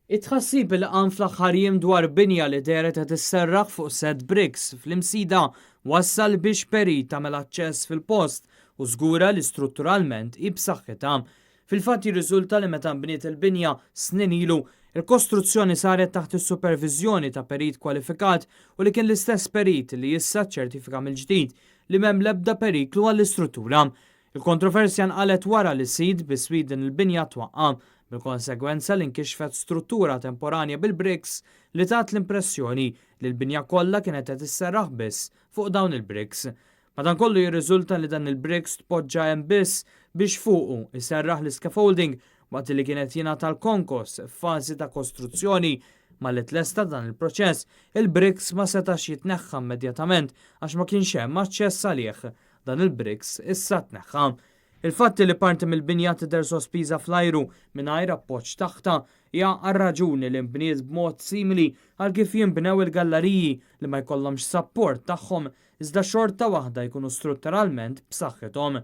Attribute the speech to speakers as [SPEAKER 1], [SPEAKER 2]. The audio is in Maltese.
[SPEAKER 1] It-tħassib li qam fl-aħħar jiem dwar binja li dehret qed isserraħ fuq sett bricks fl-Imsida wassal biex perit għamel aċċess fil-post u żgura li strutturalment hi b'saħħitha. Fil-fatt jirriżulta li meta nbniet il-binja snin ilu, il-kostruzzjoni saret taħt is-superviżjoni ta' perit kwalifikat u li kien l-istess perit li issa ċċertifika mill-ġdid li m'hemm l-ebda periklu għall-istruttura. Il-kontroversja nqalgħet wara li sid biswit din il-binja twaqqa', bil-konsegwenza li nkixfet struttura temporanja bil-bricks li tat l-impressjoni li l-binja kollha kienet qed isserraħ biss fuq dawn il-bricks. Madankollu jirriżulta li dan il-bricks tpoġġa hemm biss biex fuqu jserraħ l-scaffolding waqt li kienet jingħata l-konkos f'fażi ta' kostruzzjoni. Malli tlesta dan il-proċess, il-bricks ma setax jitneħħa immedjatament għax ma kienx hemm aċċess għalih. Dan il-bricks issa tneħħa. Il-fatt li parti mill-binja tidher sospiża fl-ajru mingħajr appoġġ taħtha hija għar-raġuni li nbniet b'mod simili għal kif jinbnew il-gallariji li ma jkollhomx sapport tagħhom iżda xorta waħda jkunu strutturalment b'saħħithom.